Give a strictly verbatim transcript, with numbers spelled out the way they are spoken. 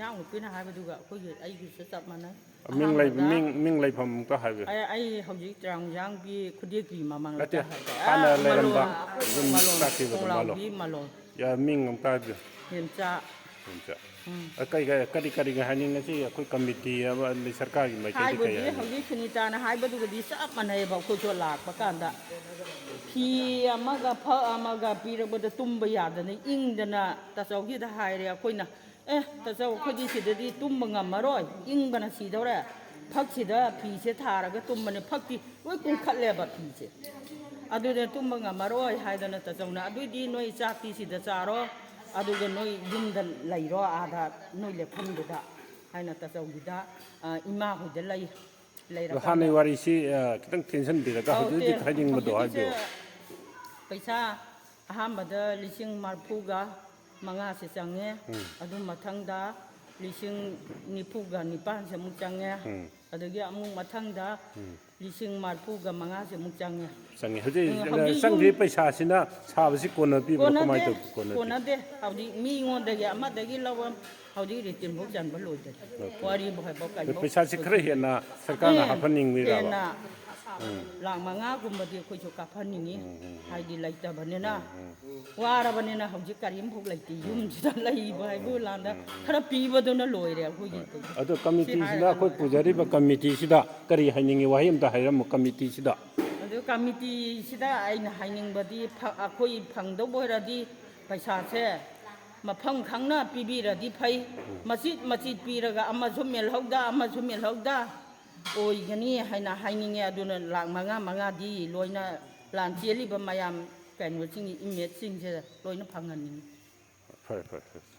ꯏꯅꯥꯎꯅꯨꯄꯤꯅ ꯍꯥꯏꯕꯗꯨꯒ ꯑꯩꯈꯣꯏꯒꯤ, ꯑꯩꯒꯤꯁꯨ ꯆꯞ ꯃꯥꯟꯅꯩ꯫ ꯃꯤꯡ ꯂꯩ ꯑꯍꯥꯟꯕꯗ ꯃꯤꯡ ꯃꯤꯡ ꯂꯩꯐꯝ ꯑꯝꯇ ꯍꯥꯏꯕꯤꯌꯨ꯫ ꯑꯩ ꯑꯩ ꯍꯧꯖꯤꯛ ꯆꯔꯥꯡꯖꯥꯡꯕꯤ ꯈꯨꯗꯦꯛꯄꯤ ꯃꯃꯥꯡ ꯅꯠꯇꯦ, ꯂꯩꯀꯥꯏ ꯍꯥꯏꯕ꯫ ꯍꯥꯟꯅ ꯑꯥ, ꯂꯩꯔꯝꯕ ꯃꯂꯣꯝ, ꯌꯨꯝ ꯃꯂꯣꯝ, ꯆꯥꯛꯈꯤꯕꯗꯣ ꯃꯥꯂꯣ꯫ ꯈꯣꯡꯂꯥꯎꯕꯤ ꯃꯂꯣꯝ꯫ ꯌꯥ, ꯃꯤꯡ ꯑꯝꯇ ꯍꯥꯏꯕꯤꯌꯨ꯫ ꯃꯦꯝꯆꯥ꯫ ꯃꯦꯝꯆꯥ꯫ ꯑ, ꯀꯔꯤ ꯀꯔꯤ ꯀꯔꯤ ꯀꯔꯤ ꯍꯥꯏꯅꯤꯡꯉꯁꯤ ꯑꯩꯈꯣꯏ ꯀꯃꯤꯇꯤ ꯑꯃ ꯑꯗꯩ ꯁꯔꯀꯥꯔꯒꯤ ꯃꯥꯏꯀꯩꯗꯒꯤ ꯀꯔꯤ ꯍꯥꯏꯕꯗꯤ ꯍꯥꯏꯅꯤꯡ? ꯍꯧꯖꯤꯛ ꯁꯨꯅꯤꯇꯥꯅ ꯍꯥꯏꯕꯗꯨꯒꯗꯤ ꯆꯞ ꯃꯥꯟꯅꯩꯑꯕ꯫ ꯑꯩꯈꯣꯏꯁꯨ ꯂꯥꯛꯄ ꯀꯥꯟꯗ ꯐꯤ ꯑꯃꯒ ꯐꯛ ꯑꯃꯒ ꯄꯤꯔꯛꯄꯗ ꯇꯨꯝꯕ ꯌꯥꯗꯅ ꯏꯪꯗꯅ ꯇꯥꯆꯧꯒꯤꯗ ꯍꯥꯏꯔꯦ ꯑꯩꯈꯣꯏꯅ, "ꯑꯦ ꯇꯥꯆꯧ, ꯑꯩꯈꯣꯏꯗꯤ ꯁꯤꯗꯗꯤ ꯇꯨꯝꯕ ꯉꯝꯃꯔꯣꯏ, ꯏꯪꯕꯅ ꯁꯤꯗꯧꯔꯦ, ꯐꯛꯁꯤꯗ ꯐꯤꯁꯦ ꯊꯥꯔꯒ ꯇꯨꯝꯕꯅꯦ, ꯐꯛꯇꯤ ꯂꯣꯏ ꯀꯨꯡꯈꯠꯂꯦꯕ ꯐꯤꯁꯦ, ꯑꯗꯨꯅ ꯇꯨꯝꯕ ꯉꯝꯃꯔꯣꯏ" ꯍꯥꯏꯗꯅ ꯇꯥꯆꯧꯅ, "ꯑꯗꯨꯏꯗꯤ ꯅꯣꯏ ꯆꯥꯛꯇꯤ ꯁꯤꯗ ꯆꯥꯔꯣ, ꯑꯗꯨꯒ ꯅꯣꯏ ꯌꯨꯝꯗ ꯂꯩꯔꯣ, ꯑꯥꯗ ꯅꯣꯏ ꯂꯦꯞꯐꯝꯗꯨꯗ" ꯍꯥꯏꯅ ꯇꯥꯆꯧꯒꯤꯗ, ꯑ, ꯏꯃꯥ ꯍꯣꯏꯗ ꯂꯩ꯫ ꯑꯗꯣ ꯍꯥꯟꯅꯩ ꯋꯥꯔꯤꯁꯤ, ꯑ, ꯈꯤꯇꯪ ꯇꯦꯟꯁꯤꯟꯕꯤꯔꯒ ꯑꯧ, ꯍꯧꯖꯤꯛ ꯍꯧꯖꯤꯛ ꯇꯦꯟ-, ꯍꯥꯏꯅꯤꯡꯕꯗꯣ ꯍꯧꯖꯤꯛꯀꯤꯁꯦ ꯍꯥꯏꯕꯤꯌꯨ꯫ ꯄꯩꯁꯥ ꯑꯍꯥꯟꯕꯗ ꯂꯤꯁꯤꯡ ꯃꯔꯤꯐꯨꯒ ꯃꯉꯥꯁꯦ ꯆꯪꯉꯦ꯫ ꯑꯗꯨ ꯃꯊꯪꯗ ꯂꯤꯁꯤꯡ ꯅꯤꯐꯨꯒ ꯅꯤꯄꯥꯟꯁꯦ ꯑꯃꯨꯛ ꯆꯪꯉꯦ꯫ ꯑꯗꯒꯤ ꯑꯃꯨꯛ ꯃꯊꯪꯗ ꯂꯤꯁꯤꯡ ꯃꯔꯤꯐꯨꯒ ꯃꯉꯥꯁꯦ ꯑꯃꯨꯛ ꯆꯪꯉꯦ꯫ ꯆꯪꯉꯦ꯫ ꯍꯧꯖꯤꯛ, ꯎꯝ, ꯍꯧꯖꯤꯛ ꯌꯨꯝ ꯆꯪꯈꯤꯕ ꯄꯩꯁꯥꯁꯤꯅ ꯁꯥꯕꯁꯤ ꯀꯣꯟꯅ ꯄꯤꯕ꯭ꯔꯣ? ꯀꯣꯟꯅꯗꯦ, ꯀꯃꯥꯏꯅ ꯇꯧ-, ꯀꯣꯟꯅꯗꯦ? ꯀꯣꯟꯅꯗꯦ꯫ ꯍꯧꯖꯤꯛ ꯃꯤꯉꯣꯟꯗꯒꯤ ꯑꯃꯗꯒꯤ ꯂꯧꯕ, ꯍꯧꯖꯤꯛ ꯔꯤꯇꯤꯟꯐꯧ ꯆꯟꯕ ꯂꯣꯏꯗ꯭ꯔꯦ꯫ ꯋꯥꯔꯤꯕꯨ ꯍꯥꯏꯕ ꯑꯗꯣ ꯀꯩꯅꯣ? ꯄꯩꯁꯥꯁꯤ ꯈꯔ ꯍꯦꯟꯅ ꯁꯔꯀꯥꯔꯅ ꯑꯦ, ꯍꯥꯞꯍꯟꯅꯤꯡꯕꯤꯔꯕ? ꯍꯦꯟꯅ ꯂꯥꯛ ꯃꯉꯥꯒꯨꯝꯕꯗꯤ ꯑꯩꯈꯣꯏꯁꯨ ꯀꯥꯞꯍꯟꯅꯤꯡꯉꯤ꯫ ꯍꯥꯏꯗꯤ ꯂꯩꯇꯕꯅꯤꯅ, ꯋꯥꯔꯕꯅꯤꯅ ꯍꯧꯖꯤꯛ ꯀꯔꯤꯝꯐꯥꯎ ꯂꯩꯇꯦ꯫ ꯌꯨꯝꯁꯤꯗ ꯂꯩꯕ ꯍꯥꯏꯕꯨ ꯂꯥꯟꯗ ꯈꯔ ꯄꯤꯕꯗꯨꯅ ꯂꯣꯏꯔꯦ ꯑꯩꯈꯣꯏꯒꯤ꯫ ꯑꯗꯣ ꯁꯤ ꯀꯃꯤꯇꯤꯁꯤꯗ, ꯍꯥꯏꯔꯒ ꯑꯩꯈꯣꯏ ꯄꯨꯖꯔꯤꯕ ꯀꯃꯤꯇꯤꯁꯤꯗ ꯀꯔꯤ ꯍꯥꯏꯅꯤꯡꯉꯤ? ꯋꯥꯍꯩ ꯑꯝꯇ ꯍꯥꯏꯔꯝꯃꯨ ꯀꯃꯤꯇꯤꯁꯤꯗ꯫ ꯑꯗꯨ ꯀꯃꯤꯇꯤꯁꯤꯗ ꯑꯩꯅ ꯍꯥꯏꯅꯤꯡꯕꯗꯤ, ꯐ-, ꯑꯩꯈꯣꯏ ꯐꯪꯗꯧꯕ ꯑꯣꯏꯔꯗꯤ ꯄꯩꯁꯥꯁꯦ ꯃꯐꯝ ꯈꯪꯅ ꯄꯤꯕꯤꯔꯗꯤ ꯐꯩ꯫ ꯃꯆꯤꯠ ꯃꯆꯤꯠ ꯄꯤꯔꯒ ꯑꯃꯁꯨ ꯃꯦꯜꯍꯧꯗ, ꯑꯃꯁꯨ ꯃꯦꯜꯍꯧꯗ ꯑꯣꯏꯒꯅꯤ ꯍꯥꯏꯅ ꯍꯥꯏꯅꯤꯡꯉꯦ꯫ ꯑꯗꯨꯅ ꯂꯥꯛ ꯃꯉꯥ ꯃꯉꯥꯗꯤ ꯂꯣꯏꯅ ꯂꯥꯟ ꯆꯦꯜꯂꯤꯕ ꯃꯌꯥꯝ, ꯀꯩꯅꯣꯁꯤꯡ, ꯏꯃꯦꯠꯁꯤꯡꯁꯦ ꯂꯣꯏꯅ ꯐꯪꯍꯟꯅꯤꯡꯉꯤ꯫ ꯐꯔꯦ, ꯐꯔꯦ, ꯐꯔꯦ꯫